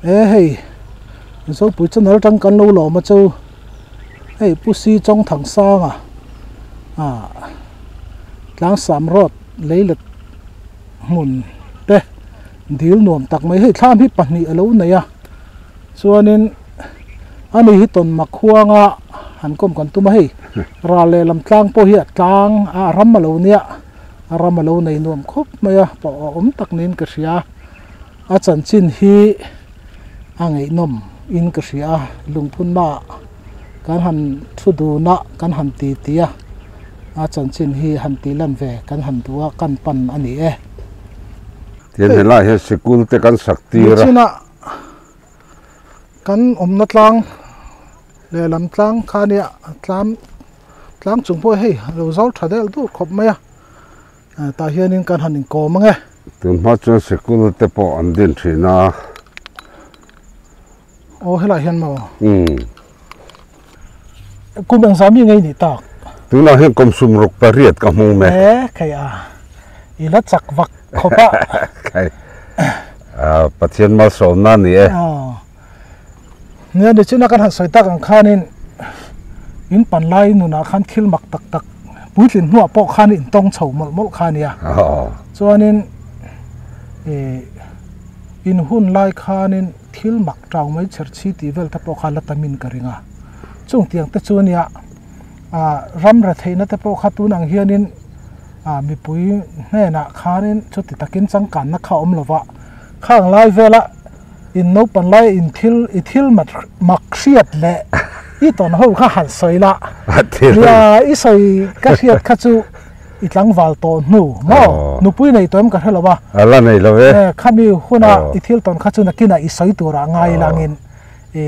E hei Zopui channel atang kan lo lawm a chu hei Pu Si Chawng Thang Sanga ah Tlangsam road leilet hmun te dil nuam tak mai hei thlam hi pahnih a lo nei a chuanin ani hi tawn mak huanga han kawm kan tum a hei ral lehlam tlang pawh hi a tlang a ram a lo nia a ram a lo nei nuam khawp mai a pawh a awm tak niin ka hria a chanchin hi a ngaihnawm in ka hria a lungphun hmaah kan han thu dun a kan han ti ti a a chanchin hi han tih lan ve kan han duh a kan pan a ni e. Tin helai hian sikul te kan sak tir a. Nichina kan awmna tlang lehlam tlang kha nia tlam tlang chung pawh hei a lo zau tha deuh dur khawp mai a tah hianin kan han inkawm ang e. Tun hma chuan sikul te pawh an din thin a. Aw helai hian maw? Umm. Kum engzah mi ngei nih tak? Tunah hian kum sumruk pariat ka hmung mek. E khei a, i la chak vak khawp a. Khei a, Pathian malsawmna a ni e. Aw. Nia nichina kan han sawi tak ang khanin in pan lai nunah khan thil mak tak tak puitlin hnuah pawh khan in tawng chho mawlh mawlh kha a nia. Chuanin i in hun lai khanin thil mak tau mai chher chhi tih vel te pawh kha la tamin ka ring a. Chung tiang te chu nia ram re theihna te pawh kha tun ang hianin mipui hnenah khanin chuti takin changkanna kha a awm lo va. Khang lai vela in naupan lai in thil i thil mak hriat leh i tawn ho kha han sawi la. Nia i sawi ka hriat kha chu i tlangval tawh hnu maw nupui nei tawh em ka hre lo a. A la nei lo e. Khami huna i thil tawn kha chu nakinah i sawi turah ngai langin i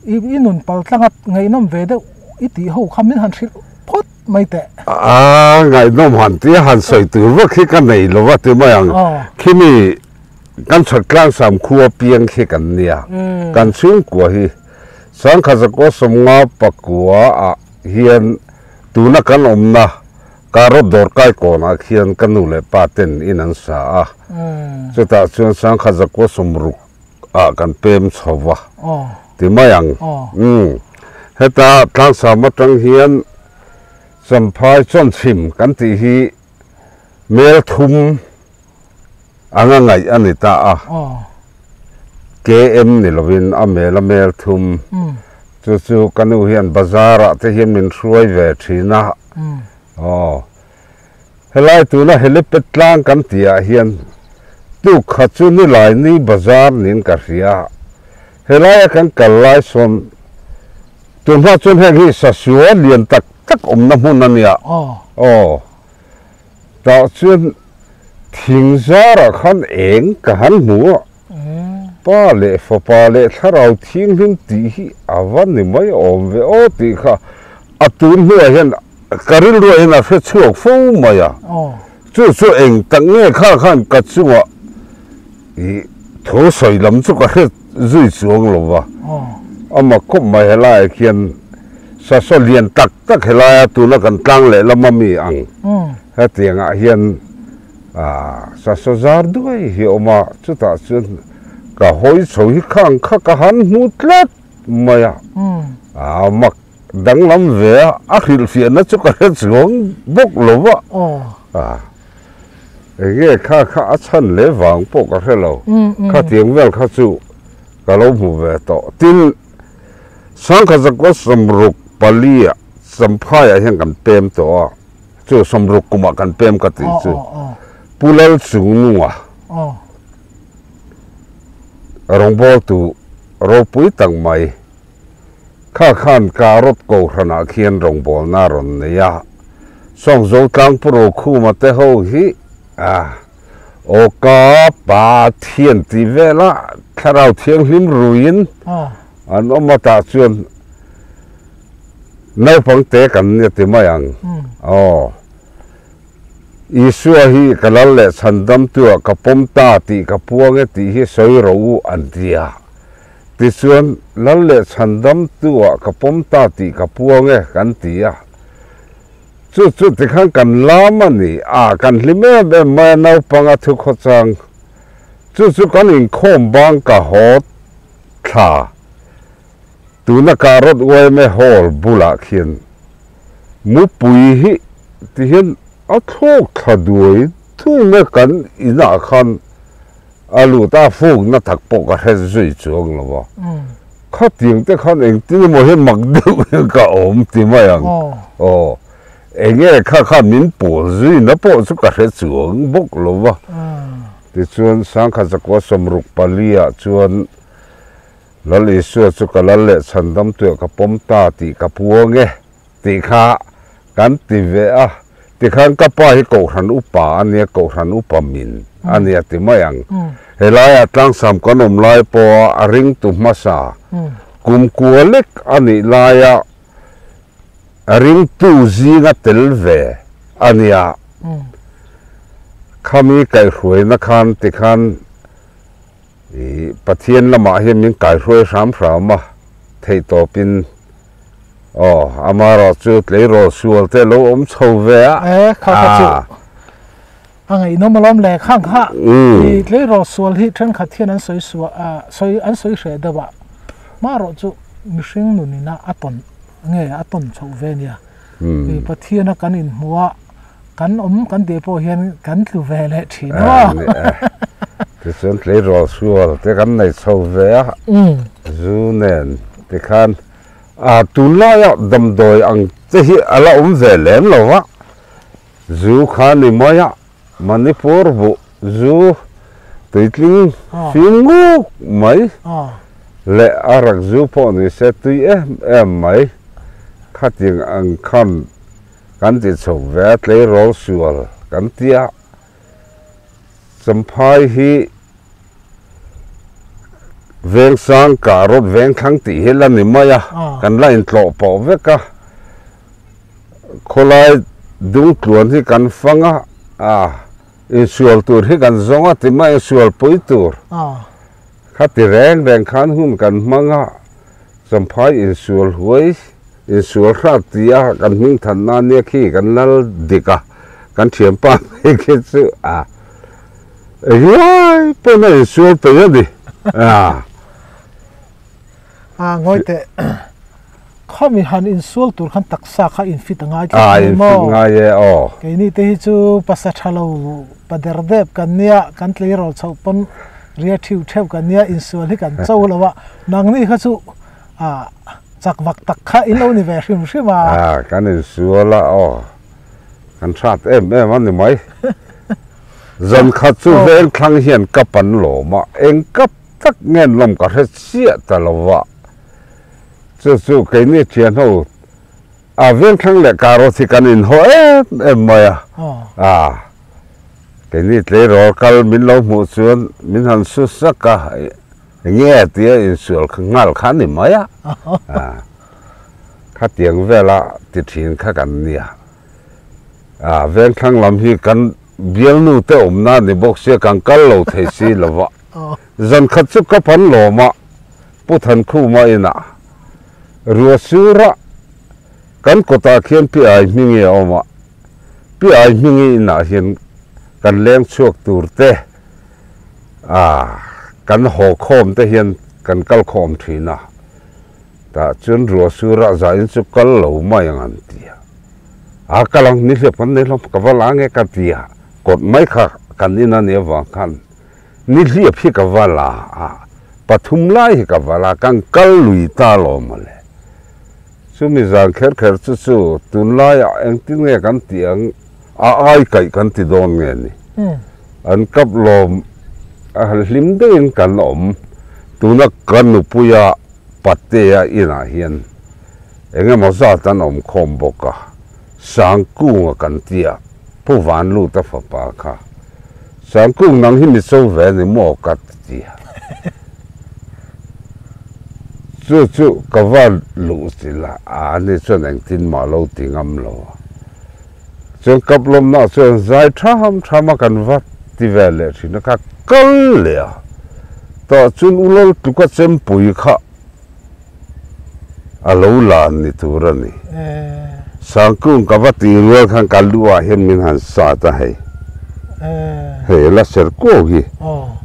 i nun pal tlanga ngaihnawm ve deuh i tih ho kha min han hrilh phawt mai teh. A ngaihnawm han tia han sawi tur vak hi ka nei lo a ti mai ang. Khimi kan chhak tlangsam khua piang khi kan nia. Kan chhungkua hi Sangkha Zakua Sawmnga pakua ah hian tuna kan awmna Karot dawrkai kawnah khian ka nu leh pa ten in an sa a. Chutah chuan Sangkha Zakua Sawmruk ah kan pem chho va ti mai ang. Umm heta tlangsam atang hian Champhai chawnchhim kan tih hi mel thum anga ngaih a ni ta a. KM ni lovin a mel a mel thum chu chu ka nu hian bazar ah te hian min hruai ve thin a. Aw. Helai tuna helipad tlang kan tih ah hian tuk khat chu nilai ni bazar niin ka hria. Helaia kan kal lai sawn tunhma chuan heng hi sasua lian tak tak awmna hmun a nia. Aw. Tah chuan thing zarah khan eng ka han hmu a. Pa leh fapa leh thlarau thianghlim tih hi a va ni mai awm ve aw tih kha a tun hnuah hian ka rilruah hian a hre chhuak fo mai a. Chu chu eng tak nge kha khan ka chungah ih thu sawi lam chu ka hre zui chuang lo va. A mak khawp mai helaiah khian sasaw lian tak tak helaia tuna kan tlang lehlam a mi ang hetiangah hian Sasaw zar duai hi a awm a, chutah chuan ka hawi chho hi khang kha ka han hmu tlat mai a, a mak danglam ve a, a hrilhfiahna chu ka hre chuang bawk lo va, enge kha kha a chhan leh vang pawh ka hre lo, khatiang vel kha chu ka lo hmu ve tawh. Tin, Sangkha Zakua Samruk pali ah Champhaiah hian kan pem tawh a. Chu sawmruk kumah kan pem ka tih chu Pu Lalchungnunga rawngbawltu ropui tak mai kha khan Karot Kohhranah khian rawngbawlna a rawn nei a. Sawngzo Tlangpu Rokhuma te ho hi aw ka pa thian tih vela thlarau thianghlim ruiin an awm a tah chuan Naupang te kan nia ti mai ang. Aw. Isua hi ka lal leh chhandamtua ka pawm ta tih ka puang e tih hi sawi ro u an ti a. Tichuan, lal leh chhandamtua ka pawm ta tih ka puang e kan ti a. Chu chu tikhan kan lam a ni a, kan hlim em em mai a naupanga thu khawchang. Chu chu kan inkhawm bang ka haw thla. Tuna Karot yma Hall bulah khian mupui hi tihian a thlawk thla duai duai mai kan inah khan a lut a, fukna tak pawh ka hre zui chuang lo a. Khatiang te khan engtin emaw hian mak deuh hian ka awm ti mai ang. Aw, enge kha kha min pawl zuina pawh chu ka hre chuang bawk lo va. Tichuan Sangkhat zakua 64 ah chuan Lal Isua chu ka lal leh chhandam tuah ka pawm ta tih ka puang e tih kha kan ti ve a. Tikhan ka pa hi Kohhran upa a nia, Kohhran upa min a nia ti mai ang. Helaiah tlangsam kan awm lai pawha a ringtu hmasa kum kua lek a nih laia a ringtu zinga tel ve a nia. Khami kaihhruaina khan tikhan I Pathian lamah hian min kaihruai hram hram a, theihtawpin aw amaherawh chu tleirawl sual te lo awm chho ve a. E kha kha chu a ngaihnawm alawm le khang kha i tleirawl sual hi thenkhat hian an sawi suah a sawi an sawi hreh deuh a, maherawh chu mihring nunina a tawn nge a tawn chhoh ve nia. I Pathiana kan inhmuh a kan awm kan tih pawh hian kan tlu ve leh thin a. Tichuan tleirawl sual te kan nei chho ve a, zu nen tikhan a tunlaia damdawi ang te hi a la awm ve lem lo va, zu kha ni mai a, Manipur buh zu tuitling fim nguk mai leh a rak zu pawh ni se tui em em mai khatiang ang khan kan ti chho ve a, tleirawl sual kan ti a, Champhai hi Vengsang kah rawt Vengthlang tih hi la ni mai a, kan la intlawh pawh vek a, khawlai dungtluan hi kan fang a, insual tur hi kan zawng a ti mai, insual pui tur kha ti reng reng khan hun kan hmang a, Champhai insual huai, insual hrat ti a kan hming than na nia khi kan lal dik a, kan thianpa mai khi chu a englaii pawn a insual peih a ni a. A ngawi teh, khami han insual tur khan taksa kha infit a ngai tlat mai maw? A infit ngai e aw. Keini te hi chu pasa tha lo pa der dep kan nia, kan tleirawl chhoh pawn ria thiu theuh kan nia, insual hi kan cho lo a. Nangni kha chu ah chak vak tak kha in lo ni ve hrim hrim a. Ah kan insual a aw kan hrat em em a ni mai. Zan khat chu veng thlang hian ka pan lawm a, eng kap tak ngen lawm ka hre chiah ta lo va. Chu chu keini thian ho ah veng thlang leh karaw hi kan inhaw em em mai a. Ah keini tleirawl kal min lo hmuh chuan min han su sak a. Enge tia insual kha nghal kha a ni mai a, khatiang vela ti thin kha kan nia. Vengthlang lam hi kan bialnu te awmna a ni bawk sia kan kal lo thei si lo va. Zan khat chu ka pan lawm a, Pu Thankhuma inah Ruasura kan kawtah khian Pi Ai Hmingi a awm a, Pi Ai Hmingi inah hian kan leng chhuak tur te, A, kan haw khawm te hian kan kal khawm thin a, tah chuan ruah sur ah zain chu kal lo mai ang an ti a, a kal ang ni hliap kan nei hlawm ka va la nge ka ti a, kawt mai kha kan in a nih avang khan ni hliap hi ka va la a, pathum lai hi ka va la kan kal lui ta lo mawle. Chumi zan kher kher chu chu tunlaiah engtin nge kan tih ang? A ai kaih kan ti dawn nge ni? An kap lawm a hlim deuhin kan awm. Tuna ka nupuia Patea inah hian eng emaw zat an awm khawm bawk a, Sangkunga kan tia Pu Vanluta fapa kha. Sangkung nang hi mi cho ve ni maw ka ti a. Chu chu ka va luh chilh a, a ni chuan engtin mah lo ti ngam lo a. Chuan Kaplawmna chuan zai tham tham a kan va ti ve leh thin a, ka kal leh a, tah chuan u Lal tluka chempui kha a lo lan ni tur a ni. Sangkung ka va ti rual khan ka lu ah hian min han sat a hei. Hei la ser kuau hi.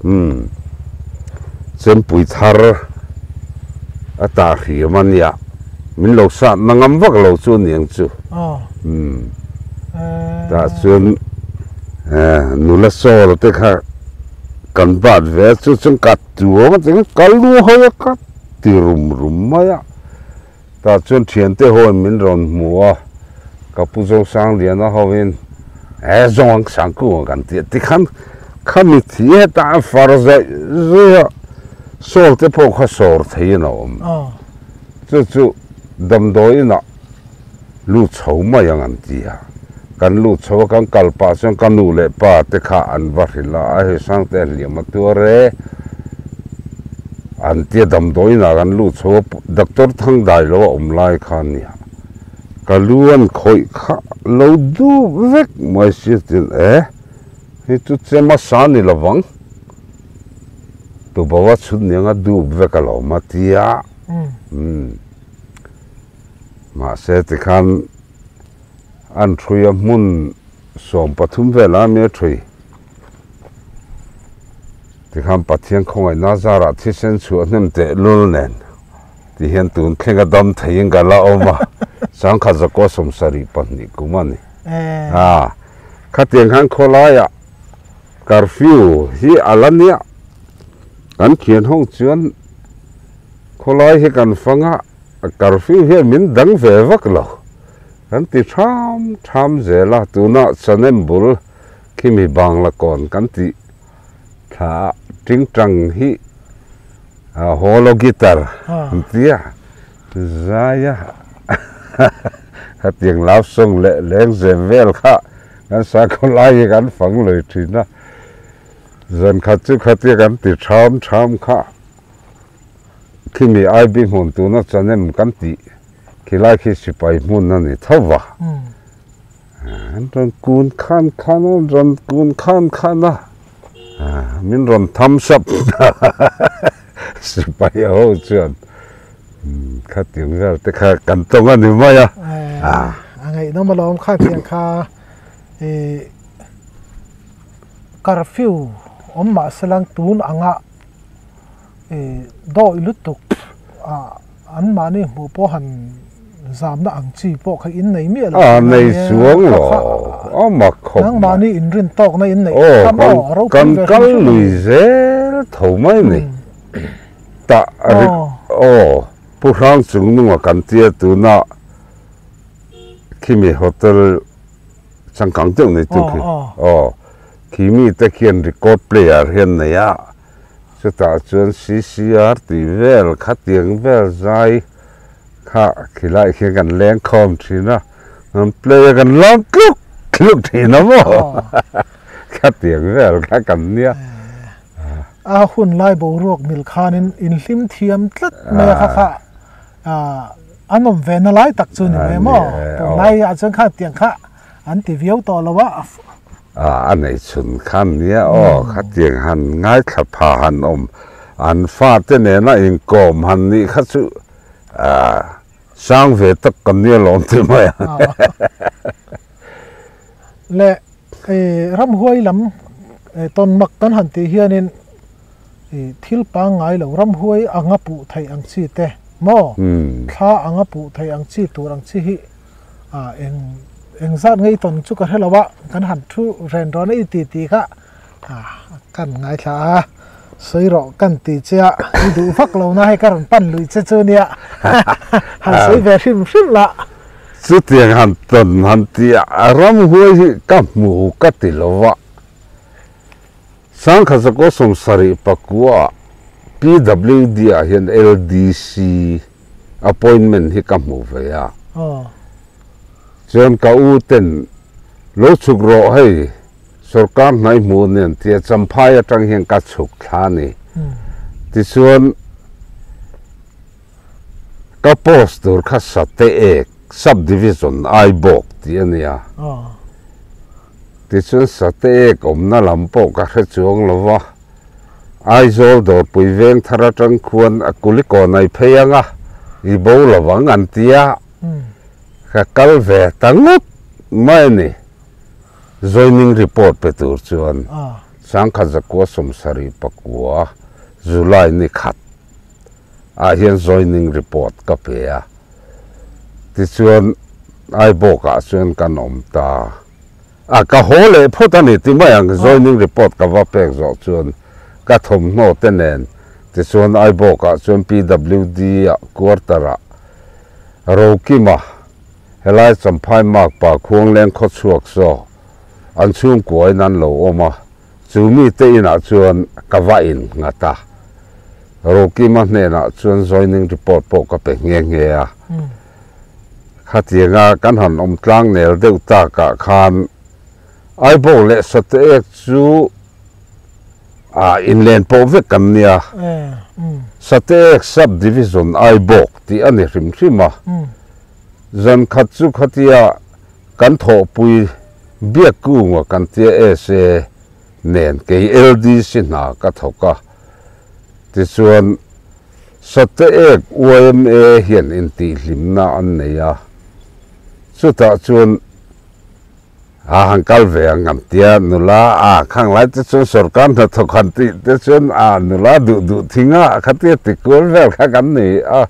Umm. Chempui thar a tah hriam a nia. Min lo sat na ngam vak lo chu aniang chu. Umm. Tah chuan nula sawl te kha kan bat ve a, chu chuan ka tuang a ti ka lu ho a ka ti rum rum mai a. Tah chuan thiante hoin min rawn hmu a, ka pu Zosangliana hoin he zawng Sangkunga kan tih a tikhan khami thi hetah a far zawih zawih a, sawl te pawh kha sawr theiin a awm. Chu chu damdawi inah lut chho mai ang an ti a, kan lut chho a, kan kal pah chuan ka nu leh pa te kha an va hrilh a, a hei Sangte a hliam a tuar e. An tia damdawiinah kan lut chho a, Doctor Thangdai lo a awm lai kha a nia. Ka lu an khawih kha lo dup vek mai sia chuan e, hei chu che hmasa ni lovang, tuboa chhut niang a dup vek alawm a tia. Umm. Mahse tikhan an ṭhui a hmun 13 velah a mi a ṭhui. Tikhan Pathian khawngaihna zarah thisen chhuah hnem teh lul nen ti hian tun thleng a dam theiin ka la awm a, sangkhat zakua 72 kum a ni. A, khatiang khan khawlaiah curfew hi a la nia, kan thian ho chuan khawlai hi kan fang a, curfew hian min dang ve vak lo, kan ti tham tham zel a, tunah Chanem bul Khimi Bangla kawn kan tih thla ah tingtang hi holo guitar an ti a, zai a khatiang love song leh lengzem vel kha kan sakhaw lai hi kan fang lui thin a, zan khat chu khatia kan ti tham tham kha khimi IB hmun tuna chanem kan tih khilai khi sipai hmun a ni tho va. An rawn kun khan khan a, an rawn kun khan khan a, min rawn tham sap sipai ho chuan khatiang vel te kha kan tawng a ni mai a. A ngaihnawm alawm khatiang kha curfew awm mah se lang tun anga dawi lutuk a anmahni hmuh pawh han zamna ang chi pawh kha in nei miah lo a nei chuang lo a mak khawp mai nangmahni inrin tawkna in neih kha maw ropui kan kal lui zel tho mai ni tah aw Pu Hrang Chungnunga kan tia tuna khimi hotel changkang deuh nei tu khi aw khimi te khian record player hian nei a. Chutah chuan CCR tih vel khatiang vel zai kha khilai khian kan leng khawm thin a, kan play a kan lawm tluk tluk thin a maw khatiang vel kha kan nia. A hun lai boruak mil khanin inhlim thiam tlat mai a kha kha an awm ve na lai tak chu ni mai maw tunlai ah chuan khatiang kha an ti viau tawh lo a. A nei chhun khan nia aw, khatiang han ngaithla pha han awm, an fate nena inkawm han nih kha chu sang ve tak kan nia lawm ti mai ang. Le ramhuai lam tawnmak kan han tih hianin thil pangngai lo ramhuai anga puh theih ang chi te maw, thla anga puh theih ang chi tur ang chi hi eng eng zat ngei tawn chu ka hre lo a, kan han thu ren rawn a i ti tih kha kan ngaithla a, sawi rawh kan ti che a, i duh vak lo na hei ka rawn pan lui che chu nia, han sawi ve hrim hrim la. Chutiang han tawn han ti a, ramhuai hi ka hmu ka ti lo va, Sangkhat 79 PWD ah hian LDC appointment hi ka hmu ve a, chuan ka u ten lo chhuk rawh hei sorkar hnai hmu nen tia Champhai atang hian ka chhuk thla a ni. Tichuan ka post tur kha Sate Ek Sub Division Aibawk tih a nia. Tichuan Sate Ek awmna lam pawh ka hre chuang lo va. Aizawl dawrpui veng thar atang khuan a kulikawn ai phei ang a, i bo lo vang an ti a, ka kal ve ta ngawt mai a ni, joining report pe tur chuan. 1979 July ni khat ah hian joining report ka pe a, tichuan Aibawk ah chuan kan awm ta a, ka haw leh phawt a ni ti mai ang, joining report ka va pek zawh chuan ka thawmhnaw te nen tichuan Aibawk ah chuan PWD ah quarter ah Rokima helai Champhai Makpa Khuangleng khawchhuak saw an chhungkuain an lo awm a, Chu mite inah chuan ka va in nghat a, Rokima hnenah chuan joining report pawh ka pe nghe nghe a. Khatianga kan han awm tlang nel deuh takah khan Aibawk leh Sateek chu a inlen pawh vek kan nia. Sateek Sub Division Aibawk tih a ni hrim hrim a. Zan khat chu khatia Kan thawhpui Biakkunga kan tia SA nen kei LDC hna ka thawk a, tichuan Sateek yma hian intihhlimna an nei a, chutah chuan a han kal ve ang an tia nula a khang lai te chuan sorkar hnathawk han tih te chuan a nula duh duh thing a khatia tikual vel kha kan ni a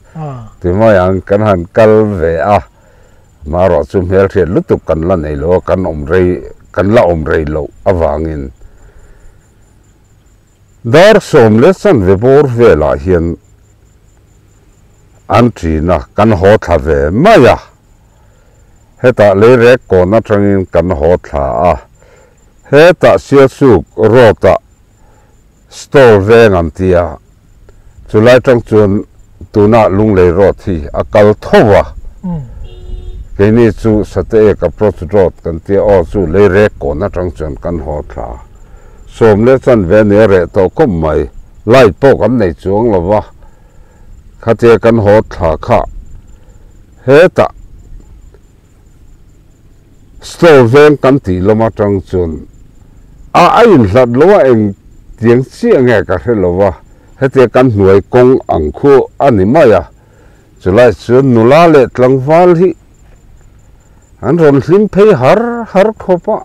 ti mai ang kan han kal ve a. Marawh chu hmelhriat lutuk kan la nei lo a, kan awm rei, kan la awm rei loh avangin dar 10:15 bawr velah hian an ṭin a, kan haw thla ve mai a. Hetah lei rek kawn atangin kan haw thla a, hetah Sialsuk road-ah stall veng an ti a, chulai tang chuan tuna Lunglei road hi a kal tho a, keini chu Sateek approach road kan tia aw chu lei rek kawn atang chuan kan haw thla 10:15 nia reh tawh khawp mai, light pawh kan nei chuang lo va, khatia kan haw thla kha hetah Store veng kan tih lam atang chuan a a inhlat lo a eng tiang chiah nge ka hre lo va, hetia kan hnuai kawng ang khu a ni mai a, chulai chuan nula leh tlangval hi an rawn hlim phei har har khawp a,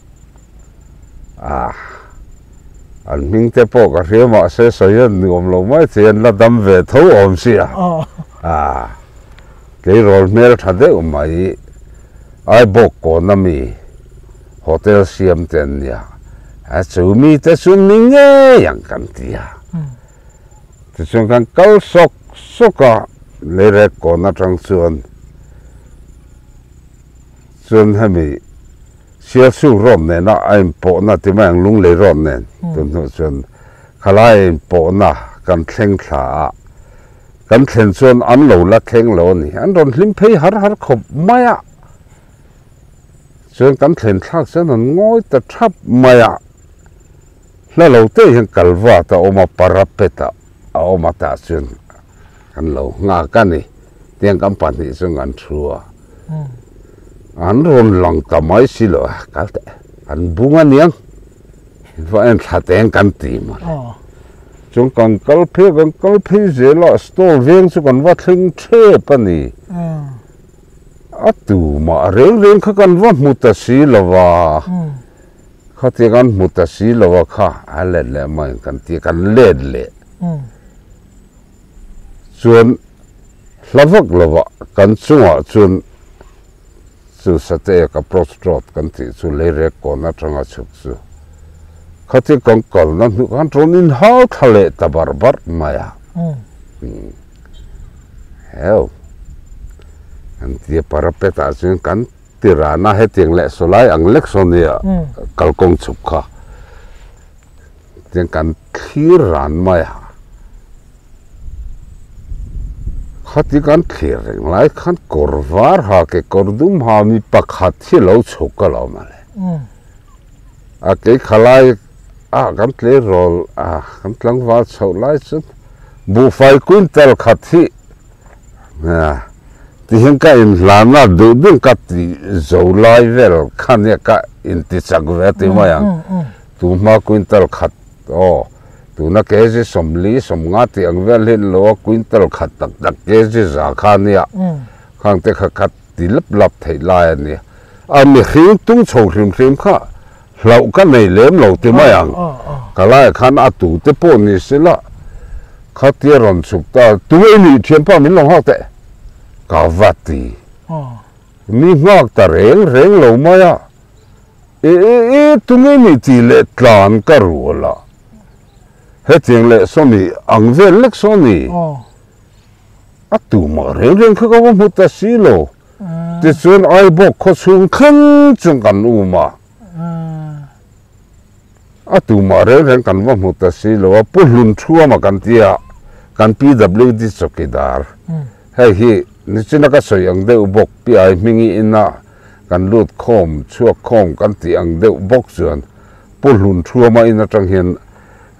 ah an hming te pawh ka hria mahse sawi an nuam lo mai thei an la dam ve tho awm sia ah. Tleirawl hmel tha deuh mai Aibawk kawn ami hotel siam te an nia, a chu mi te chu ni ngei ang kan ti a. Tichuan kan kal sawk sawk a, Leirek kawn atang chuan chuan hemi Sialsuk road nena a inpawhna ti mai ang Lunglei road nen tun hnuah chuan khalai a inpawhna kan thleng thla a. Kan thlen chuan an lo la thleng lo a ni. An rawn hlim phei har har khawp mai a. Chuan kan thlen thlak chuan an ngawi ta thap mai a. Hla lo te hian kalvat a awm a, parapet a awm a tah chuan kan lo nghak a ni. Tiang kan pahnih chuan kan thu a. An rawn lang ta mai si lo a, kal teh an bung a niang. Va en thla teng kan ti maw le. Chuan kan kal phei a, kan kal phei zel a, stall veng chu kan va thleng thep a ni. A tumah reng reng kha kan va hmu ta si lo va, khatia kan hmu ta si lo a kha a let leh mai ang kan ti a, kan let leh. Chuan hla vak lovah kan chungah chuan Chu Sateek approach road kan tih chu Leirek kawn atanga chhuk chu khatia kan kalna hnu khan rawn inhau thla leh ta barh barh mai a. Heu kan tia parapet ah chuan kan tirana hetiang leh sawlai ang lek sawn nia kalkawng chhuk kha tiang kan thlir ran mai a. Khati kan thlir reng lai khan kawr var ha ke kawr dum ha mi pakhat hi lo chhuk a lo mawle. A kei kha lai a kan tleirawl a kan tlangval chhoh lai chuan buhfai quintal khat hi tihian ka inhlan a duh deuh ka ti zo lai vel kha nia ka inti chak ve a ti mai ang. Tunhma quintal khat aw. Tuna kg 40, 50 tih ang vel hi an lo a, quintal khat tak tak kg za kha a nia, khang te kha khat ti lap lap theih lai a nia. A mihring tung chho hrim hrim kha hlauh ka nei lem lo ti mai ang. Khalaiah khan a tu te pawh ni sela khatia rawn chhuk ta tu nge i nih thianpa min lo nghak teh ka va ti. Mi nghak ta reng reng lo mai a, e e e tu nge i nih tih leh tlan ka rual a, hetiang leh sawmi ang vel lek saw ni. A tumah reng reng kha ka va hmu ta si lo. Tichuan Aibawk khawchhung thleng chuan kan um a. A tumah reng reng kan va hmu ta si lo a, Pu Hlun Thuama kan ti a, kan PWD chawkidar. Hei hi nichina ka sawi ang deuh bawk, Pi Ai Hmingi ina kan lut khawm, chhuak khawm kan tih ang deuh bawk chuan Pu Hlun Thuama in atang hian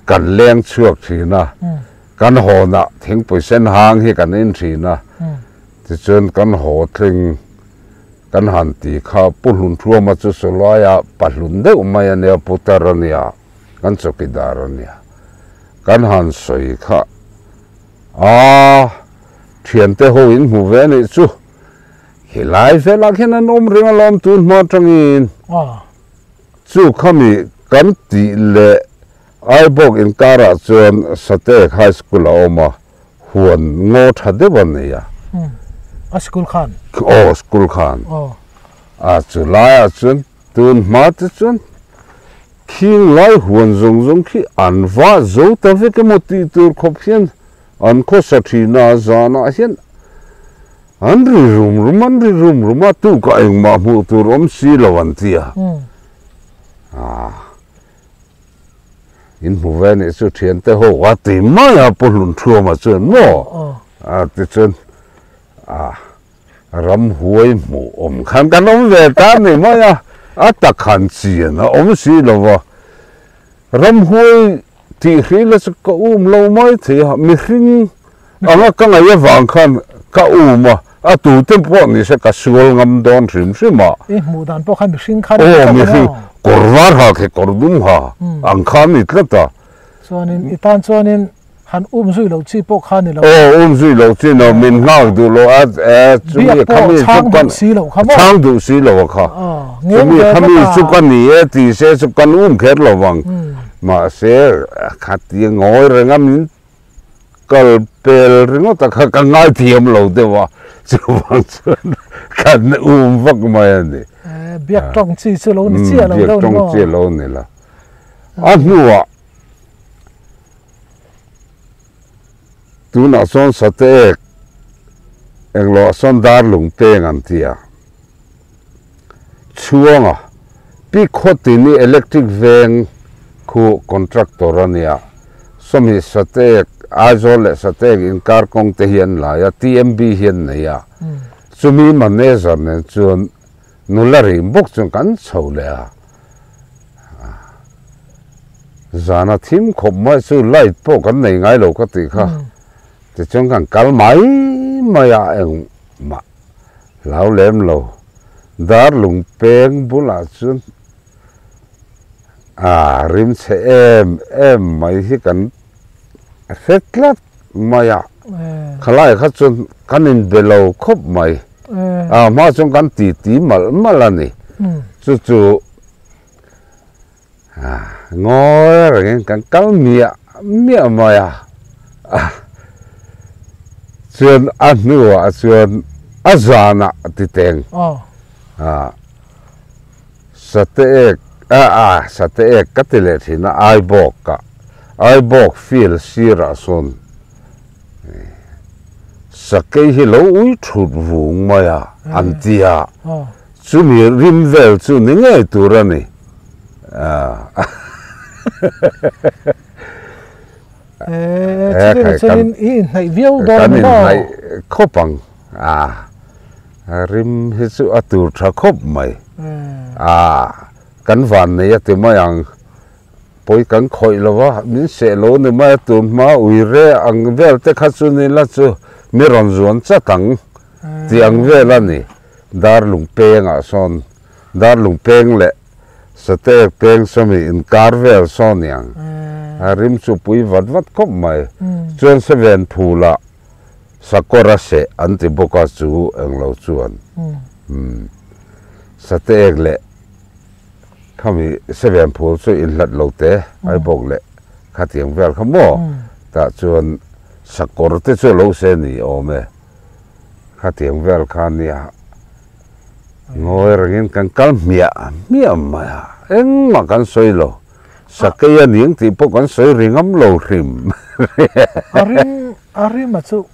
kan leng chhuak thin a. Kan hawnah thingpui sen hang hi kan in thin a, tichuan kan haw tling kan han ti kha Pu Hlunthuama chu Sawlaia pahlun deuh mai a nia, putar a nia, kan chawkidar a nia. Kan han sawi kha a, thiante ho in hmu ve anih chu, helai velah khian an awm reng alawm tun hma atangin chu khami kan tih leh Aibawk inkarah chuan Satek High School a awm a, huan ngaw tha deuh a nei a. A school khan? Aw, school khan. A chu laiah chuan tun hma te chuan khing lai huan zawng zawng khi an vah zo ta vek emaw tih tur khawp hian an khawsa thin a, zanah hian an ri rum rum an ri rum rum a, tukah engmah hmuh tur awm si lo an ti a. In hmu ve nih chu thiante ho a ti mai a Pu Hlunthuama chuan maw a ti chuan a ramhuai hmuh awm khan kan awm ve ta ni mai a, a tak han chian a awm si lo va, ramhuai tih hril a chu ka um lo mai thei a, mihring anga ka ngaih avang khan ka um a, a tute pawh ni se ka sual ngam dawn hrim hrim a. I hmuh dan pawh khan mihring khan Aw mihring kawr var ha khi kawr dum ha ang kha a ni tlat a. Chuanin i tan chuanin han um zui loh chi pawh kha ni lo. Aw um zui loh chi no min nghak duh lo a e chumi khami chu kan chhang duh si lo a kha. Chumi khami chu ka ni e ti se chu kan um kher lo vang. Mahse khatia ngawi reng a min Kal pel ringawt a kha ka ngaithiam lo deuh a, chuvang chuan kan um vak mai a ni. Biak tawng chi chu lo ni chiah lo deuh ni maw? Biak tawng chi lo ni la. A hnuah tunah sawn Sateek engloah sawn Darlung peng an ti a, Chhuanga Pi Khawtini Electric Veng khu contractor a nia. Sawmhnih Sateek, Aizawl leh Sateek inkar kawng te hi an lai a, TMB hi an nei a. Chumi manager nen chuan nula rim bawk chuan kan chho leh a. Zana thim khawp mai chu light pawh kan nei ngai lo ka tih kha. Tichuan kan kal mai mai a engmah Hlau lem lo. Dar lung peng bulah chuan a rim chhe em em mai hi kan hre tlat mai a. Khalai kha chuan kan inbe lo khawp mai. A hma chuan kan titi malh malh a ni. Chu chu Ngawi rengin kan kal miah miah mai a, chuan a hnuah chuan a zanah ti teng sate ek a sate ek ka ti leh thin a Aibawk ah Aibawk field sirah sawn sakei hi lo ui thut vung mai a an ti a. Chumi rim vel chu ni ngei tur a ni. Chutiang chuanin i inhnaih viau dawn a ni maw? Kan inhnaih khawp ang. Rim hi chu a tur tha khawp mai. Kan van nei a ti mai ang. Pawi kan khawih lo va, min seh lo ni mai a, tun hma ui re ang vel te kha chu ni la chu mi rawn zuan chat ang tih ang vel a ni. Darlung pengah sawn Darlung peng leh Sateek peng sawmi inkar vel sawn ni ang. A rim chu pui vat vat khawp mai. Chuan Seven phulah sakawr a seh an ti bawk a chu englo chuan. Sateek leh khami Seven phul chu inhlat lo te ai bawk leh. Khatiang vel kha maw? Tah chuan sakawr te chu a lo se ni awm e. Khatiang vel kha nia ngawi rengin kan kal hmiah hmiah mai a, engmah kan sawi lo. Sakei a ning tih pawh kan sawi ri ngam lo hrim. A rim a rim a chu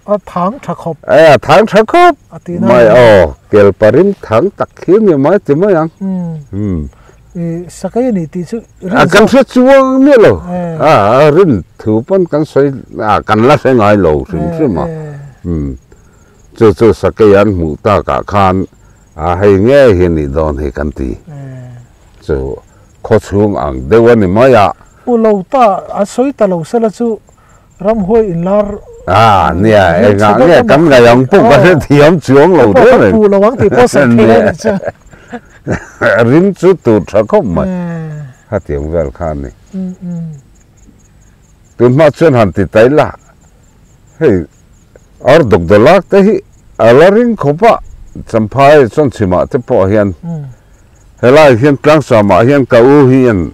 a thang tha khawp. E a thang tha khawp mai aw, kelpa rim thang tak khi ni mai ti mai ang. Umm i sakei a ni tih chu rin zawk. Kan hre chuang miah lo, a rin thu pawn kan sawi a kan la hre ngai lo hrim hrim a. Umm chu chu sakei an hmuh takah khan a hei ngei hi nih dawn hi kan ti. Chu khaw chhung ang deuh a ni mai a. Pu lo ta a sawi ta lo sela chu ramhuai inlar Ah nia engah nge kan ngaih ang pawh ka hrethiam chuang lo deuh reng. Pu lo ang tih pawh sawi thei a ni chu. Rim chu tur tha khawp mai. Khatiang vel kha a ni. Tun hma chuan han ti tai la hei ar dawkdawlak te hi a la ring khawp a, Champhai chuan chhimah te pawh hian Helai hian tlangsam ah hian ka u hian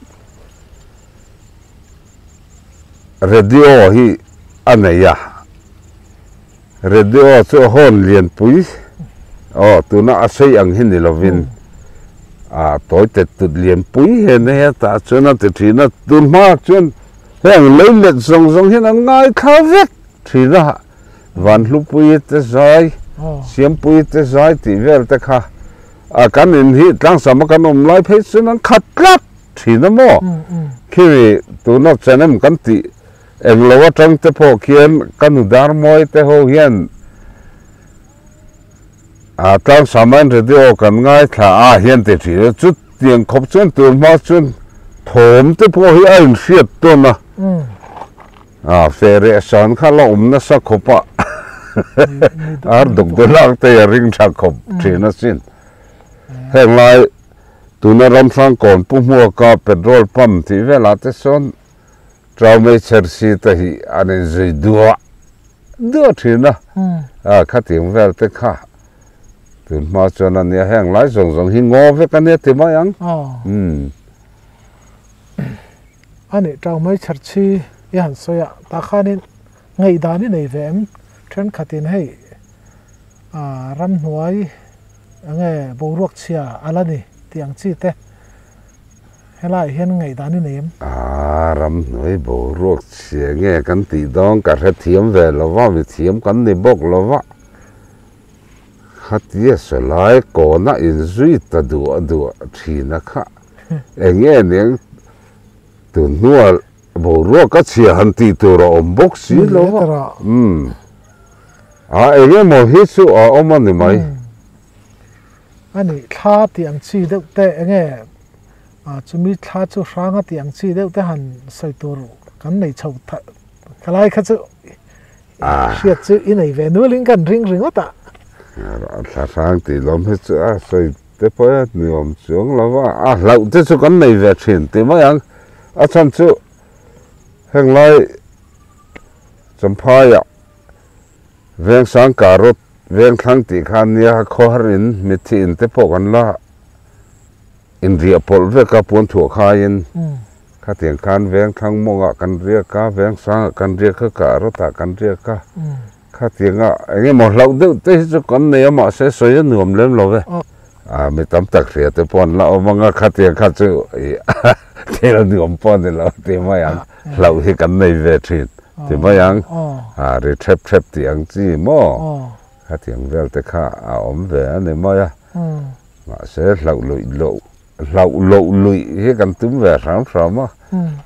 radio hi a nei a, radio chu a hawn lianpui aw tuna a sei ang hi ni lovin a tawi tet tut lianpui he nei a tah chuan a ti thin a, tun hma chuan heng lei let zawng zawng hian an ngaithla vek thin a, Vanhlupui te zai, Siampui te zai tih vel te kha. A kan in hi tlangsam a kan awm lai phei chuan an khat tlat thin a maw? Khimi tuna chanem kan tih eng lo atang te pawh khian ka nu Darmawi te ho hian a tlangsam a radio kan ngaithla a hian ti thin a, chutiang khawp chuan tur hma chuan thawm te pawh hi a inhriat tawn a. A feh san kha la awm nasa khawp a, ar dawk te lak te a ring tha khawp thin asin. Heng lai tuna Ramhrang kawn pu hmuaka petrol pump tih velah te sawn Trau mei chher si te hi an inzui duah duah thin a, a khatiang vel te kha tun hma chuan a nia heng lai zawng zawng hi ngaw vek a nia ti mai ang. A nih tau mai chher chhi i han sawi a, tah khanin ngaihdan i nei ve em? Thenkhatin hei ramhnuai enge boruak chhia a la ni tih ang chi te helaiah hian ngaihdan i nei em? A, ramhnuai boruak chhia nge kan tih dawn ka hrethiam ve lo va, mithiam kan ni bawk lo va. Khatia sawlai kawna inzui ta duah duah thin a kha eng nge niang tun hnua boruak a chhia han tih tur a awm bawk si lo a, umm a eng emaw hi chu a awm a ni mai. A nih thla tih ang chi deuh te eng nge chumi thla chu hranga tih ang chi deuh te han sawi tur kan nei chho thalai kha chu Hriat chu i nei ve nualin kan ring ringawt a. Thla hrang tih lawm hi chu a sawi te pawh a ni awm chuang lo va, a hlauh te chu kan nei ve thin tih mai ang. A chhan chu heng lai Champhaiah Vengsang Karot Vengthlang tih kha nia khawhar in mitthi in te pawh kan la Inriah pawlh vek a puan thuah khaiin khatiang khan veng thlang mawngah kan riak a, veng sangah kan riak a, kah rawtah kan riak a, khatianga eng emaw hlauh deuh te hi chu kan nei a mahse sawi a nuam lem lo ve. A mi tam tak hria te pawh an la awm ang a, khatiang kha chu i thil a nuam pawh a ni lo ti mai ang, hlauh hi kan nei ve thin ti mai ang, a ri thep thep tih ang chi maw khatiang vel te kha a awm ve a ni mai a. Mahse, hlauh luih loh, hlauh loh luih hi kan tum ve hram hram a,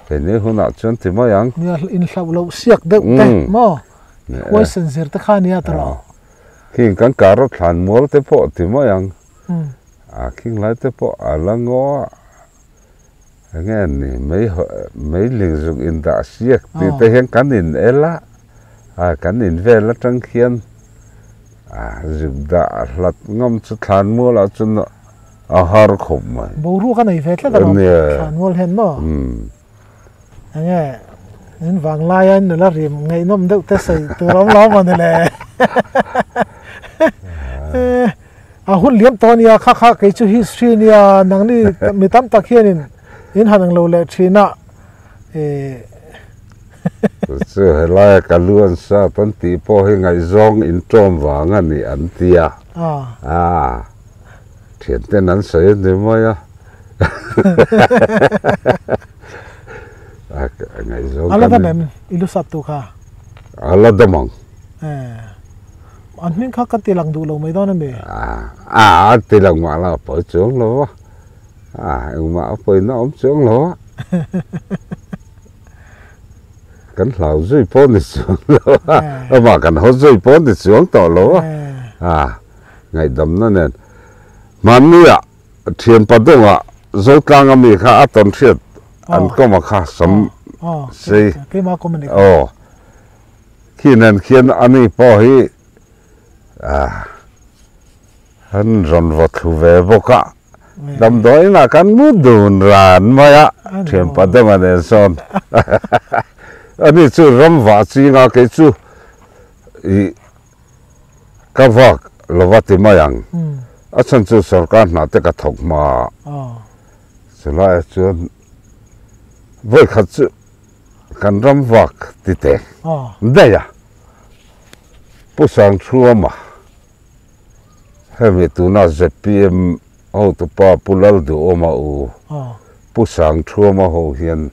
keini hunah chuan ti mai ang. Nia, inhlauh loh siak deuh te maw? Huaisen zir te kha nia tawrh. Khing kan kar a thlan mual te pawh ti mai ang. A khing lai te pawh a la ngaw a, enge ni mei mei ling zuk indah siak tih te hian kan in el a, a kan in vel atang khian A zuk dah hlat ngam chu thlanmual ah chuan a har khawp mai. Boruak a nei ve tlat alawm thlanmual hian maw? Enge in vanglai a nula rim ngaihnawm deuh te sawi tur awm lo maw ni le? A hun liam tawh ania kha kha kei chu history ania nangni mi tam tak hianin in han ang lo leh thin a. Chu helaia ka lu an sat an tih pawh hi ngaihzawng inṭawm vang a ni an ti a. Aa. Thianten an sawi a ni mai a. Ngaihzawng A la dam em i lu sat tu kha? A la dam ang. An hming kha ka ti lang duh lo mai dawn a mi? Aa, a ti lang mah la pawi chuang lo a. Aa, engmah a pawina awm chuang lo a. Kan hlau zui pawh ni chuang lo a, amah kan haw zui pawh ni chuang tawh lo a, a ngaihdamna nen. Hmannia thianpa dawngah Zotlang a mi kha a tawn hriat an kawm a kha sam sei aw khi nen khian ani pawh hi an rawn vaw thlu ve bawk a. Damdawiin ah kan mu dun ran mai a, thianpa deuh a nen sawn ani chu ram vah chinga kei chu ih ka vak lova ti mai ang, a chhan chu sorkar hna te ka thawk hma a, chulaiah chuan vawikhat chu kan ram vak ti teh daih a, Pu Sangchhuama. Hemi tuna zpm hotupa Pu Lalduhawma u Pu Sangthuama ho hian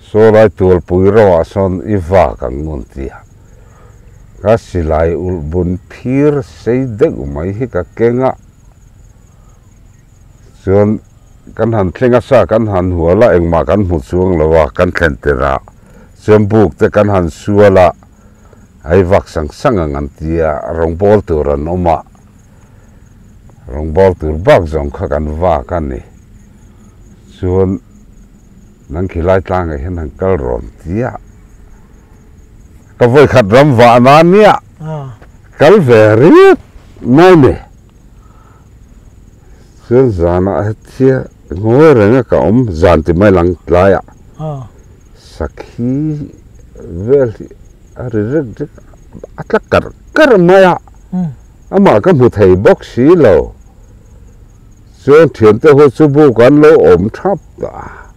Sawlai Tualpui roah sawn i vak ang ngun tia ka silai ulh bun phir sei deuh mai hi ka keng a, chuan kan han thleng a sa kan han hual a engmah kan hmu chuang lo a kan thlen tirh ah chuan buk te kan han sual a. Ai vak sang sang ang an ti a, rawngbâwl tur an awm a, rawngbâwl tur bak zawng kha kan vak a ni. Chuan nang khilai tlangah hian han kal rawn ti a, ka vawikhat ram vah na nia, kal ve riat mai ni. Chuan zanah hetia ngawi renga ka awm zan ti mai lang tlaiah Sakhi vel hi a ri rek rek a tla kar kar mai a, amah ka hmu thei bawk si lo. Chuan thiante ho chu buk an lo awm thap a,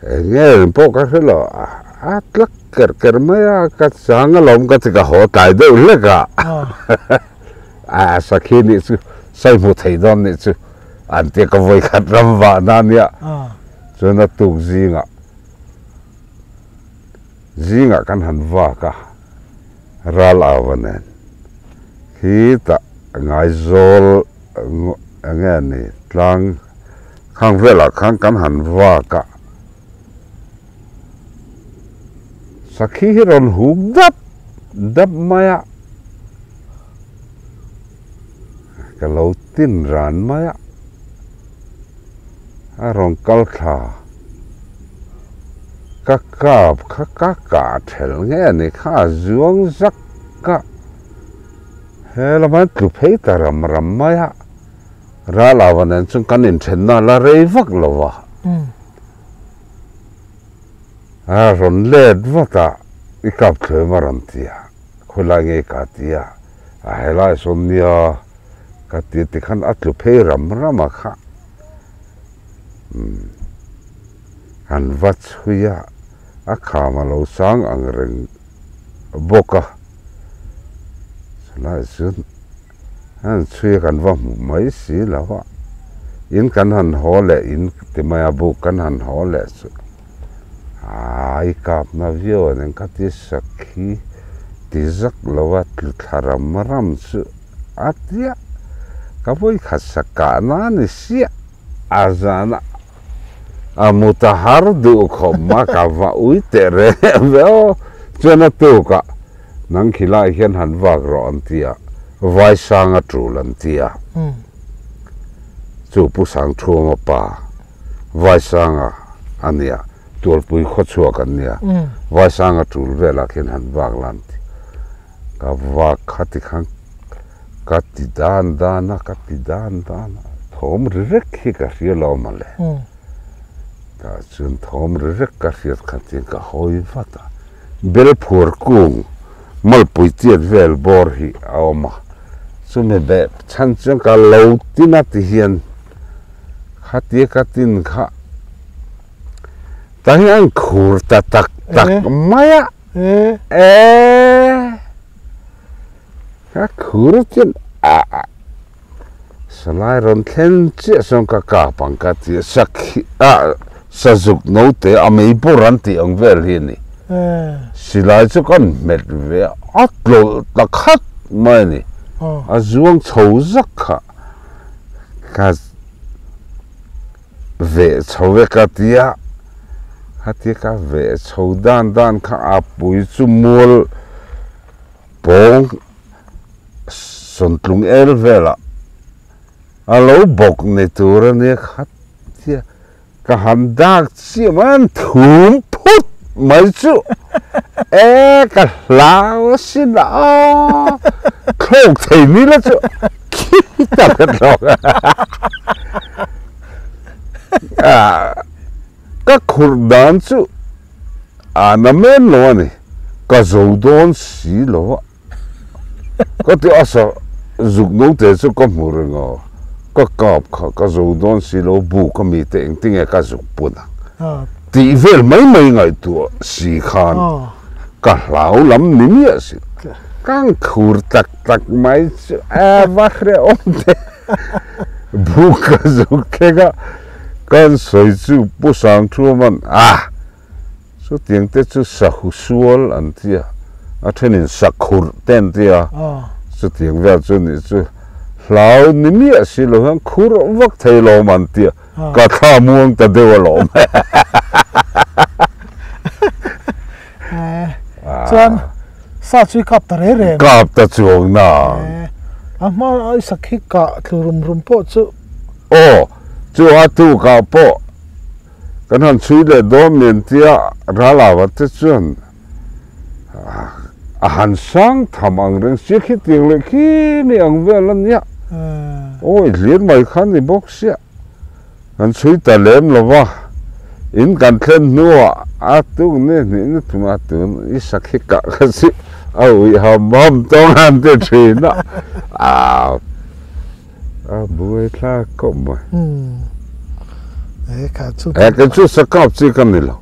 eng nge eng pawh ka hre lo, a tla ker ker mai a, ka chang alawm ka ti ka haw tlai deuh hlek a, a sakhi nih chu sai hmu thei dawn nih chu an tia ka vawikhat ram vahna ania. Chuan a tuk zingah zingah kan han vak a, ral au a nen khitah Ngaizawl eng nge ni tlang khang velah khan kan han vak a, sakhi hi rawn huk dap dap mai a, ka lo tin ran mai a. A rawn kal thla. Ka kap kha ka kah thelh nge a ni kha a zuang zak a, he lama an tlu phei ta ram ram mai a, ral ava nen chuan kan inthenna a la rei vak lo va, a rawn let vat a, i kap thluaim a rawn ti a, khawilai nge i kah ti a, a helai sawn nia. Ka ti tikhan a tlu phei ram ram a kha. Umm. Han va chhui a, a kham a lo sang ang reng bawk a. Chulaiah chuan han chhui a kan va hmu mai si lo a. In kan han haw leh in ti mai a, buk kan han haw leh chu ai kapna viau a nen ka ti sakhi ti zak lo a tlu thla ram ram chu. A tia, ka vawikhat sak kah na ni siah a zan a mut a har duh khawp ma ka va ui teh reng ve aw. Chuan a tuk ah nang khilai hian han vak rawh an ti a, Vaisang a tul an ti a. Chu Pu Sangthuama pa Vaisanga a nia, Tualpui khawchhuak an nia, Vaisanga tul velah khian han vak la an ti. Ka vak kha ti khan ka ti dan dan a, ka ti dan dan a, thawm ri rek hi ka hria lo mawle. Tah chuan thawm ri rek ka hriat kha chuan ka hawi vat a, bel phuar kung malpui chiat vel bawr hi a awm a, chumi beh chhan chuan ka lo tin a ti hian khatia ka tin kha tah hian an khur ta tak Tak mai a. E. Ka khur chuan a salai rawn thlen chiah chuan ka kap ang ka ti a, sakhi a sazuk note a mei bawr an tih ang vel hi a ni. Silai chu kan hmet ve a, a tlawlh ta khat mai a ni. A zuang chho zak kha ka veh chho e ka ti a, khatia ka veh chho dan dan kha a pui chu mual pawng sawntlung el velah a lo bawk ni tur a nia khatia ka han dak chiah mai an thum phut mai chu e ka hlau asin a thlawk thei ni la chu khita ka thlawk a ka khurh dan chu a na men lo a ni ka zo dawn si lo a ka ti a sa zuk no te chu ka hmu reng a ka kap kha ka zo dawn si lo bu ka mi te engtinge ka zuk pun ang tih vel mai mai ngaihtuah si khan ka hlau lam ni miah si ka ang khur tak tak mai chu a va hrehawm te bu ka zuk thleng a kan sawi chu Pu Sangthuaman a Chutiang te chu sahu sual an ti a, a thenin sakhurh te an ti a, chutiang vel chu nih chu hlau ni miah si lo hian khur vak thei lawm an ti a, ka thla muang ta deuh alawm. Chuan sa chu i kap ta reng reng. Kap ta chuang na. A hma i sakhi kah thlu rum rum pawh chu. Aw, chu a tukah pawh Kan han chhui leh dawn men tia Ralava te chuan a han sang tham ang reng sia khi tiang leh khi mi ang vel a nia. Awi hlir mai kha ni bawk sia. Kan chhui ta lem lo va, in kan thlen hnuah a tuk ni hnih ni thum a tun i sakhi kah kha chu a uih ham ham tawng han ti thin a. A buai thlak khawp mai. E kha chu. E kei chu sakap chi ka ni lo.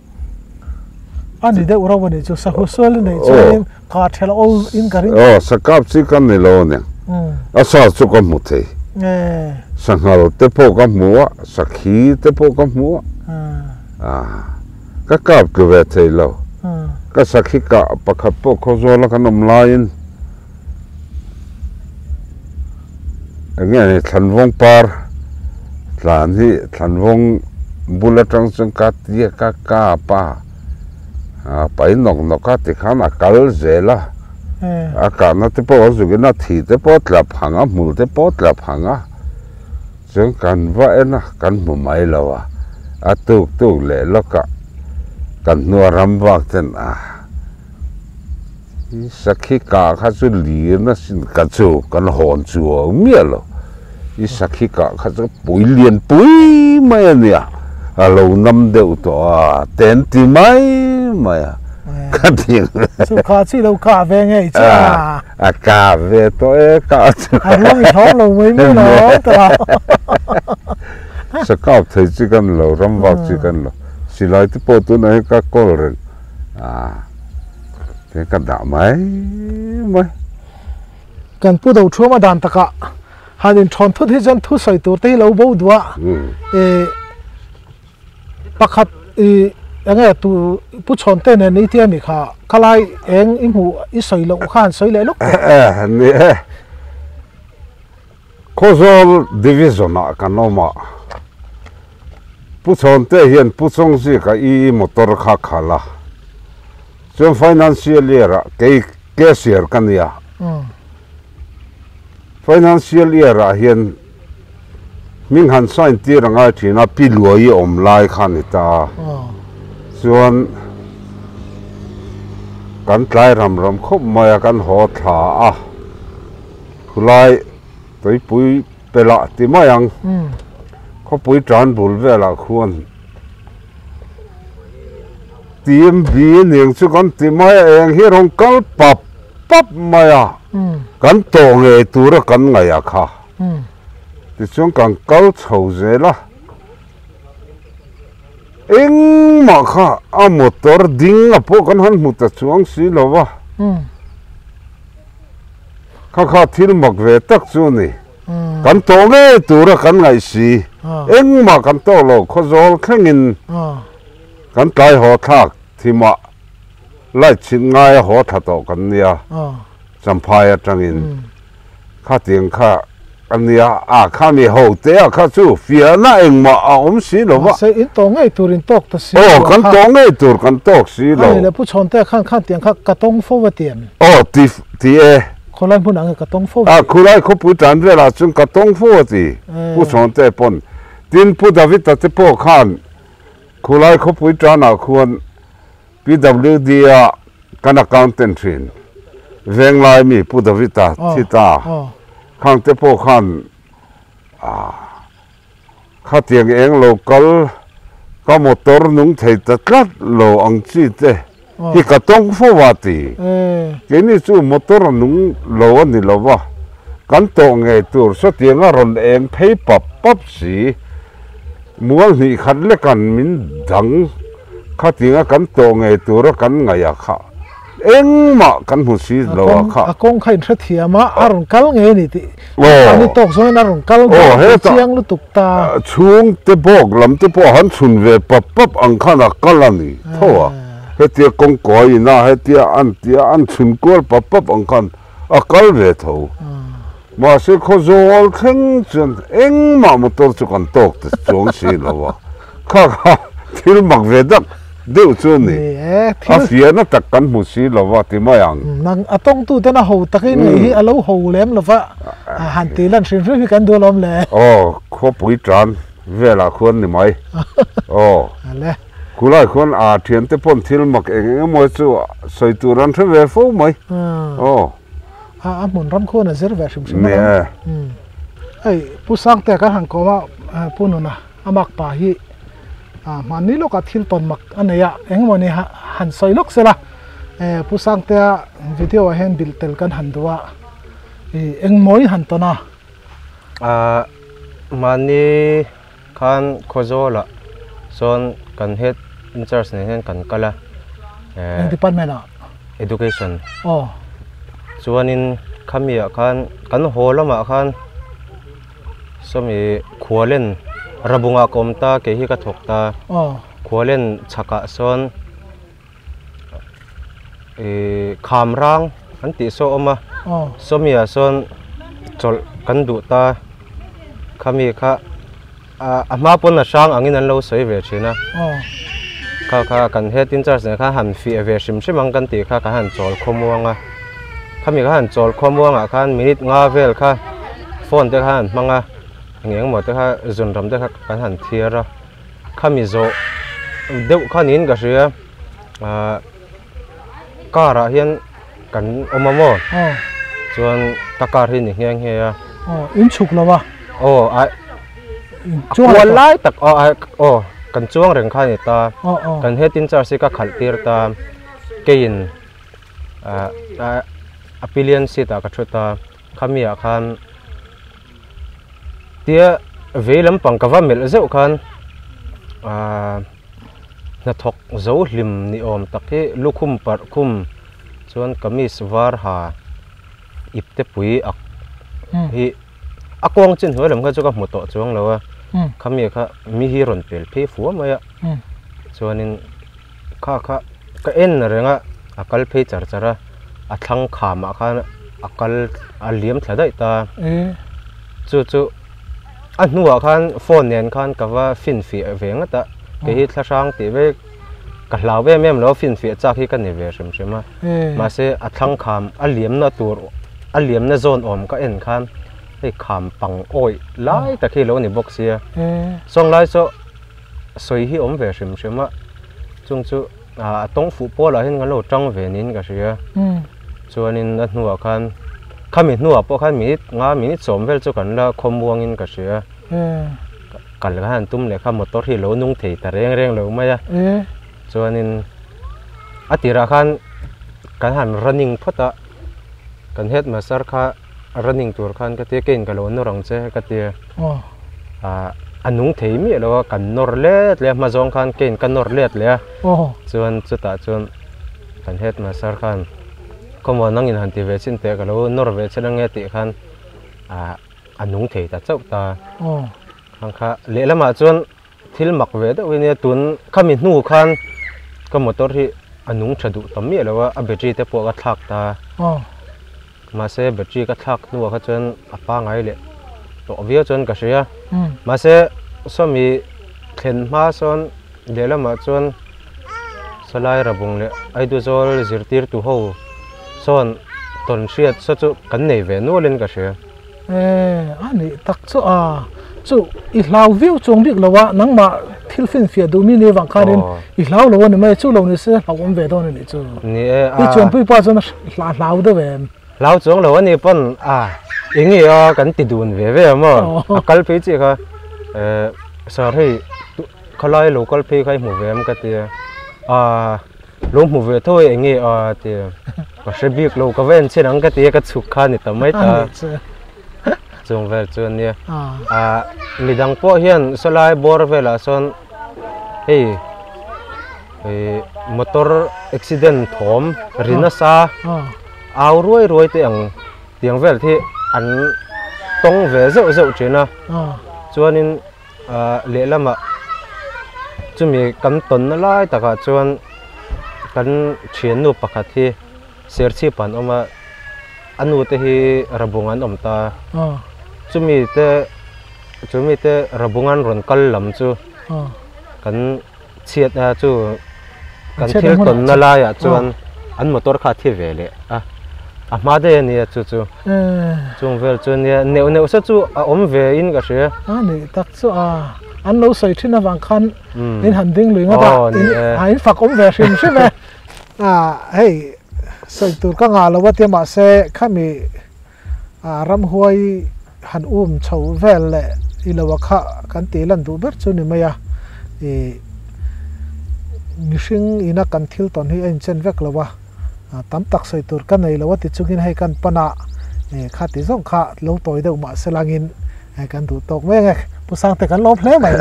A ni deuh rauh a nih chu sahu sual i neih chuanin kah ṭhelh awl in ka ring. Aw sakap chi ka ni lo aniang. A sa chu ka hmu thei. Sanghal te pawh ka hmu a, sakhi te pawh ka hmu a. Ka kap tlu ve thei lo. Ka sakhi kah pakhat pawh Khawzawla kan awm laiin. Enge ni thlanvawng par tlan hi thlanvawng bul atang chuan ka tia ka kap a a pai nawk nawk a tikhan a kal zel a a kahna te pawh a zuk in a thi te pawh a tla phang a hmul te pawh a tla phang a chuan kan va en a kan hmu mai lo a a tuk tuk leh lawk ah kan hnua ram vak ten a. I sakhi kah kha chu lir asin ka chu kan hawn chuang miah lo. I sakhi kah kha chu pui lian pui mai a nia, a lo nam deuh tawh a, ten ti mai mai a, ka ti ang. Chu kha chi lo kah ve ngei chu a. A kah ve tawh e kah chu. A ruang i hlawm lo mai mai lo tawh. Sakap thei chi kan lo, ramvak chi kan lo. Silai te pawh tunah hian ka kawl reng. A te ka dah mai mai. Kan pu do thuam a dan takah han in thawn thut hi chuan thu sawi tur te hi lo bo duh a e pakhat i enge tu pu chhawn te nen i tia mi kha khalai eng i hmuh i sawi loh kha han sawi leh lawk teh. Ni e. Khawzawl Division ah kan awm a, Pu Chhawnte hian Pu Chawngzika EE motor kha khalh a, chuan Financial Year ah kei Cashier ka nia, Financial Year ah hian hming han sign tir a ngai thin a, Pi Luai awm lai kha a ni ta a, chuan kan tlai ram ram khawp mai a, kan haw thla a. Khulai tuipui pelah ti mai ang. Khawpui tan bul velah khuan TMB aniang chu kan ti mai a, eng hi rawn kal pap pap mai a, kan tawh ngei tura kan ngaih a kha. Tichuan kan kal chho zel a. Engmah kha a motor ding a pawh kan han hmu ta chuang si lo va. Kha kha thil mak ve tak chu a ni. Kan tawh ngei tura kan ngaih si. Engmah kan tawh lo khawzawl thlengin kan tlai haw thlak thimah light chhit ngaia haw thla tawh kan nia. Champhai atangin khatiang kha a nia a khami ho te a kha chu fiahna engmah a awm si lo va. Mahse in tawh ngei tur in tawk ta si lo a kha. Aw kan tawh ngei tur kan tawk si lo. A ni le Pu Chhawntea khan khatiang kha ka tawng fo a ti em? Aw ti ti e. Khawlai hmun ah nge ka tawng fo a ti? A khulai khawpui tan velah chuan ka tawng fo a ti Pu Chhawntea pawn. Tin Pu David-a te pawh khan khulai khawpui tanah khuan PWD a kan accountant thin Venglai mi Pu David-a thi ta khang te pawh khan khatiang eng lo kal ka motor nung thei ta tlat lo ang chi te hi ka tawng fo a ti. Keini chu motor a nung lo a ni lo va, kan tawh ngei tur sawtiang a rawn eng phei pap pap si. Mual hnih khat lekan min dang. Khatinga kan tawh ngei tura kan ngaih a kha engmah kan hmu si lo a kha. A kawng kha in hrethiam a, a rawn kal ngei a ni tih a ni tawk zawngin a rawn kal dawn tih chiang lutuk ta. Chhung te bawk lam te pawh han chhun ve pap pap ang khan a kal a ni tho a, hetia kawng kawi ina hetia an tia an chhun kual pap pap ang khan a kal ve tho. Mahse khawzawl thleng chuan engmah motor chu kan tawk ta chuang si lo a, kha kha thil mak ve dak deuh chu a ni. A fiahna tak kan hmu si lo va ti mai ang. Nang a tawngtu ten a ho takin ngei hi a lo ho lem lo va, han tih lan hrim hrim hi kan duh alawm le. Aw, khuapui tan velah khuan ni mai. Aw. Khulai khuan a thiante pawn thil mak eng eng emaw chu sawi tur an hre ve fo mai. Aw. A a hmun ram khuan a zir ve hrim hrim a. Hei Pu Sangtea kan han kawm a Pu Nuna a mak pa hi a hmanni lawkah thil tawn mak a nei a eng emaw ni han sawi lawk sela Pu Sangtea video ah hian bilh tel kan han duh a eng mawi han tawn a. A mahni Khan Khawzawlah sawn kan head in charge nen hian kan kal a. Eng department ah? Education. Aw. Chuanin khami ah khan kan haw lamah khan sawmi khualen Rabungah ka awm ta kei hi ka thawk ta. Aw. Khualen chhakah sawn ih kham rang an tih saw a awm a. Aw. Sawmi ah sawn chawlh kan duh ta. Khami kha a hma pawn a hrang angin an lo sawi ve thin a. Kha kha kan head in charge nen khan han fiah ve hrim hrim ang kan tih kha kan han chawl khawmuang a. Khami kha han chawl khawmuangah khan minute nga vel kha phone te kha han hmang a, eng eng emaw te kha zun ram te kha kan han thiar a. Khami zawh deuh kha niin ka hria ah car ah hian kan awm a maw chuan ka car hi ni nghe nghe a aw in chhuk lo a aw a kual lai tak aw aw kan chuang reng kha a ni ta kan head in charge hi ka khalh tir ta keiin a pillion seat ah ka thu ta khami ah khan tia vei lampang ka va melh zeuh khan ahh hnathawk zo hlim ni awm tak hi lukhum parh khum chuan kamis var ha ip te pui ak hi a kawng chin hnuai lam kha chu ka hmu tawh chuang lo a khami kha mi hi rawn pel phei fua mai a chuanin kha kha ka en reng a a kal phei char char a a thlang khamah khan a kal a liam thla daih ta chu chu a hnuah khan phone nen khan ka va finfiah ve ngat a kei hi thla hrang tih vek ka hlau em em lo finfiah chak hi ka ni ve hrim hrim a mahse a thlang kham a liamna tur a liamna zawn awm ka en khan hei kham pang awih lai tak hi lo ni bawk sia sawng lai saw sawi hi awm ve hrim hrim a chung chu a tawng fuh pawl ah hian kan lo tang ve niin ka hria chuanin a hnuah khan khami hnuah pawh khan minute nga minute sawm vel chu kan la khawmuang in ka hria kal kha han tum leh kha motor hi lo nung thei ta reng reng lo mai a chuanin a tirah khan kan han running phawt a kan headmaster kha running tur khan ka tia keiin ka lo nawr ang che ka tia ah. A nung thei miah lo a, kan nawr let leh a, hma zawng khan kein ka nawr let leh a, chuan chutah chuan kan headmaster khan khawmuan nangin han ti ve chin teh ka lo nawr ve chin ange tih khan ah a nung thei ta chauh ta. Khang kha lehlamah chuan thil mak ve deuh hi nia tun khami hnu khan ka motor hi a nung tha duh ta miah lo a, a battery te pawh ka thlak ta. Mahse battery ka thlak hnuah kha chuan a pangai leh tawh viau chuan ka hria. Mahse sawmi thlen hma sawn lehlamah chuan Salai Rabung leh Aiduzawl zirtirtu ho sawn tawn hriat saw chu kan nei ve nualin ka hria. E, a nih tak chu a, chu i hlau viau chuang bik lo a, nangmah thil finfiah duh mi ni avang khanin i hlau lo a ni mai, chu lo ni se hlauh awm ve dawn a nih chu. Ni e, a. I chuanpui pa chuan a hlau deuh em? Hlau chuang lo a ni pawn a, eng nge a kan ti dun ve ve a maw, a kal phei chiah kha, e, sir hei khalai lo kal phei kha i hmu ve em ka ti a, a. Lo hmu ve tho e eng nge a ti a, ka hre bik lo ka va en chhin ang ka ti a ka chhuk kha ni ta mai ta. Chung vel chu ania. Ah midang pawh hian sawlai bawr velah sawn hei ih motor accident thawm ri nasa au ruai ruai te ang tiang vel hi an tawng ve zeuh zeuh thin a chuanin. Ah lehlamah chumi kan tawnna lai takah chuan kan thiannu pakhat hi serchhip an awm a a nu te hi rabung an awm ta chumi te chumi te rabung an rawn kal lam chu kan chhiat a chu kan thil tawnna laiah chuan an motor kha a thi ve leh a a hma daih a nia chu chu chung vel chu nia neuh neuh sa chu a awm ve in ka hria a nih tak chu a an lo sawi thin avang khan in han ding lui ngawt a a in fak awm ve hrim hrim e a hei sawi tur ka ngah lo a tia mahse khami a ramhuai han um chho vel leh i lo a kha kan tih lan duh ber chu ni mai a, ih mihring ina kan thil tawn hi a inchen vek lo a, tam tak sawi tur ka nei lo a ti chungin hei kan pan a, ih kha ti zawng kha lo tawi deuh mah se langin kan duh tawk mai ang e, Pu Sangte kan lawm hle mai.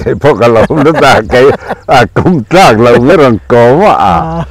Kei pawh ka lawm nasa a, kei a kum tlak lo ber ang kawm a.